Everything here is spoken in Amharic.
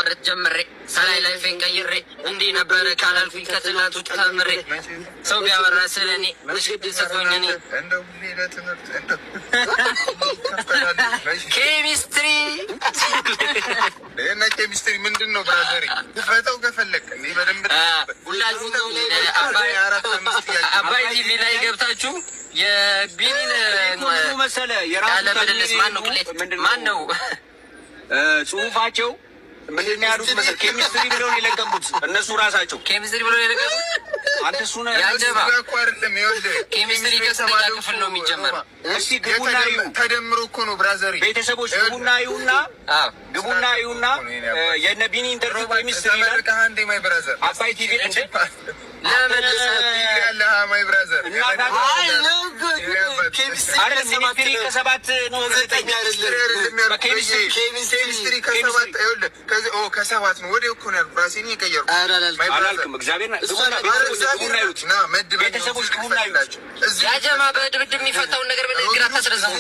ሳላቋርጥ ጀምሬ፣ ሳላይ life ኤን ቀይሬ፣ እንዲህ ነበረ ካላልኩኝ ከትላንቱ ተምሬ፣ ሰው ቢያወራ ስለኔ መች ግድ ሰጥቶኝ እኔ። እንደው ሁሌ ለትምህርት እንደው ኬሚስትሪ። ይሄና ኬሚስትሪ ምንድን ነው brother? ክፈተው ከፈለክ እኔ በደንብ። ሁላችሁም አራት አምስት ጥያቄ። አባይ ቲቪ ላይ ገብታችሁ የቢኒን ምኑ መሰለህ የራሱ ቃለ ምልልስ ማን ነው? ቅሌት ምንድን ነው? ማን ነው? ጽሁፋቸው ምንድን ነው ያሉት መሰለህ? ኬሚስትሪ ብለው ነው የለቀቁት እነሱ ራሳቸው። ኬሚስትሪ ብሎ የለቀቁት። አንተ እሱ ነህ። ያጀባ። እዛ እኮ አይደለም፣ ይኸውልህ። ኬሚስትሪ ከስንተኛ ክፍል ነው የሚጀመረው? እስቲ ግቡና እዩ። ተደምሮ እኮ ነው brother። ቤተሰቦች ግቡና እዩና ግቡና እዩና የነ ቢኒ interview ኬሚስትሪ ይላል። ተመርቀህ አንዴ my brother። አባይ ቲቪ እንደ ለምን? ዲግሪ አለህ my brother። አይደለም፣ ሚኒስትሪ ከሰባት ነው ዘጠኝ። በኬሚስትሪ። ኬሚስትሪ ከሰባት፣ ይኸውልህ፣ ከዚህ ኦ ከሰባት ነው፣ ወዲያው እኮ ነው ያልኩህ። ራሴን የቀየርኩት my brother። አላልክም። እግዚአብሔር ግቡና፣ ቤተሰቦች ግቡና እዩት። ና መድበን። ቤተሰቦች ግቡና እዩት። ያጀማ፣ በድብድብ የሚፈታውን ነገር በንግግር አታስረዝሙ።